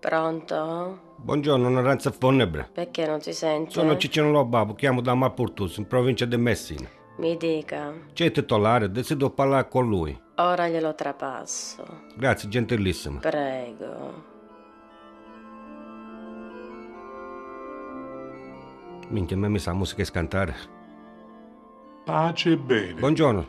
Pronto? Buongiorno, onoranza funebre. Perché non si sente? Sono Cicino Lobabo, chiamo da Malportus, in provincia di Messina. Mi dica. C'è il titolare, desidero parlare con lui. Ora glielo trapasso. Grazie, gentilissima. Prego. Minchia, mi ha messo la musica a scantare. Pace e bene. Buongiorno.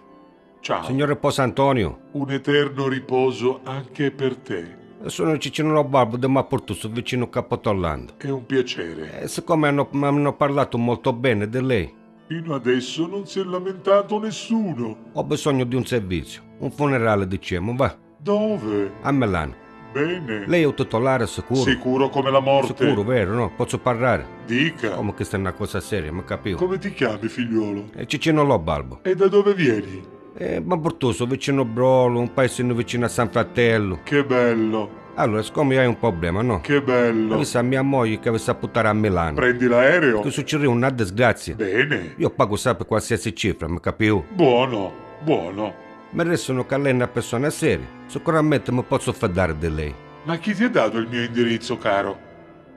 Ciao. Signore Posa Antonio. Un eterno riposo anche per te. Sono Cicino Lobarbo di Malportus, vicino Capotollando. È un piacere. E siccome hanno, mi hanno parlato molto bene di lei, Fino adesso non si è lamentato nessuno. ho bisogno di un servizio. Un funerale, diciamo, va. Dove? A Milano. Bene. Lei è un titolare sicuro? Sicuro come la morte. Sicuro, vero, no? Posso parlare? Dica. Come questa è una cosa seria, mi capivo. Come ti chiami, figliuolo? E Cicino Lobalbo. E da dove vieni? Eh, Malportuso, vicino Brolo, un paesino vicino a San Fratello. Che bello. Allora, siccome hai un problema, no? Che bello. Avesse a mia moglie che avesse a buttare a Milano. Prendi l'aereo. Che succede una disgrazia. Bene. Io pago sempre qualsiasi cifra, mi capivo? Buono, buono. Mi restano che lei è una persona seria. Sicuramente mi posso fidare di lei. Ma chi ti ha dato il mio indirizzo, caro?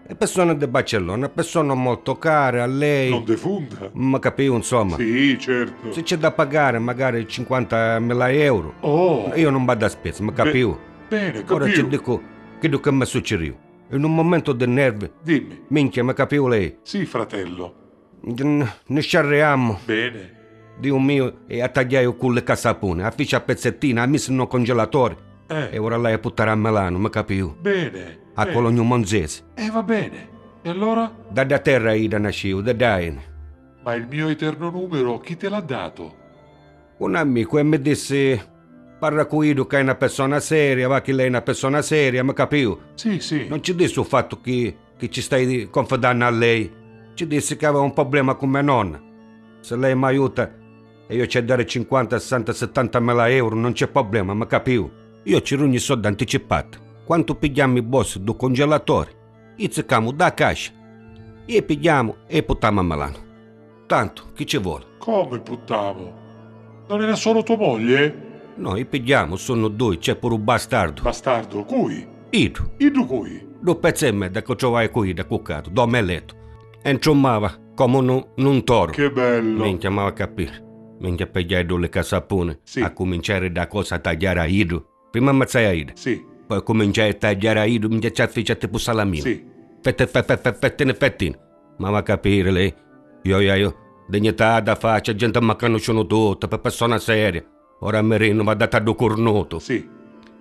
È persona di Barcellona, persona molto cara a lei. Non defunta. Ma capivo, insomma. Sì, certo. Se c'è da pagare magari 50.000 euro, Oh. io non vado a spesa, mi capivo? Bene, Ora ti capivo. dico quello che mi succedió. In un momento di nervi, Dimmi. minchia, mi capivo lei. Sì, fratello. Ne sciarriamo. Bene. Dio mio, e a tagliare il culo e sapone, a ficha a pezzettina, a messo nel congelatore. Eh. E ora lei a buttare a Milano, mi capivo? Bene. A bene. Cologno Monzese. Eh, va bene. E allora? Da da terra ida nascivo, da dai. Ma il mio eterno numero chi te l'ha dato? Un amico e mi disse, parla con Ido che è una persona seria, va che lei è una persona seria, mi capivo? Sì, sì. Non ci disse il fatto che, che ci stai confidando a lei. Ci disse che aveva un problema con mia nonna. Se lei mi aiuta e io c'è dare 50, 60, 70 mila euro, non c'è problema, mi capivo? Io ci rugno i soldi anticipati. Quanto pigliamo i boss do congelatore, izzicamo da caixa e pigliamo e portiamo a Milano. Tanto, chi ci vuole? Come puttamo? Non era solo tua moglie? Noi pigliamo, sono due, c'è pure un bastardo. Bastardo, cui? Ido. Ido cui? Due pezzi e mezzo che trovai qui da cuccato, dorme a letto. E inciummava come un, un toro. Che bello. Minchia, ma va a capire. Minchia, pigliai due le sapone. Sì. A cominciare da cosa a tagliare a Ido. Prima ammazzai a Ido. Sì. Poi cominciai a tagliare a Ido, minchia, ci fece tipo salamino. Sì. Fette, fette, fette, fettine, fettine. Ma va a capire lei. Io, io, io. Dignità da faccia, gente mi conoscono tutta, per persona seria. Ora Merino va data do cornuto. Sì.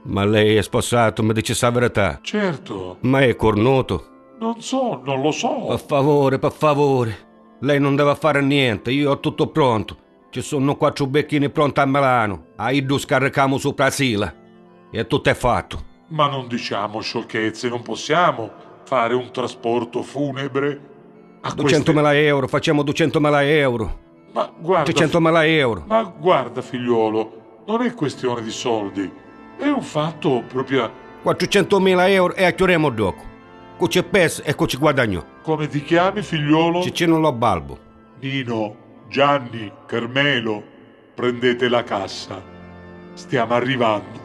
Ma lei è sposato, mi dice la verità. Certo. Ma è cornuto. Non so, non lo so. Per favore, per favore. Lei non deve fare niente, io ho tutto pronto. Ci sono quattro becchini pronti a Milano. A Ido scarichiamo sopra Sila. E tutto è fatto. Ma non diciamo sciocchezze, non possiamo fare un trasporto funebre a queste... 200.000 euro, facciamo 200.000 euro. Ma guarda, 300.000 euro. Ma guarda, figliuolo, non è questione di soldi. È un fatto proprio... 400.000 euro e chiudiamo dopo. Cu ci pesa e cu ci guadagno. Come ti chiami, figliuolo? Cicino Lo Balbo. Nino, Gianni, Carmelo, prendete la cassa. Stiamo arrivando.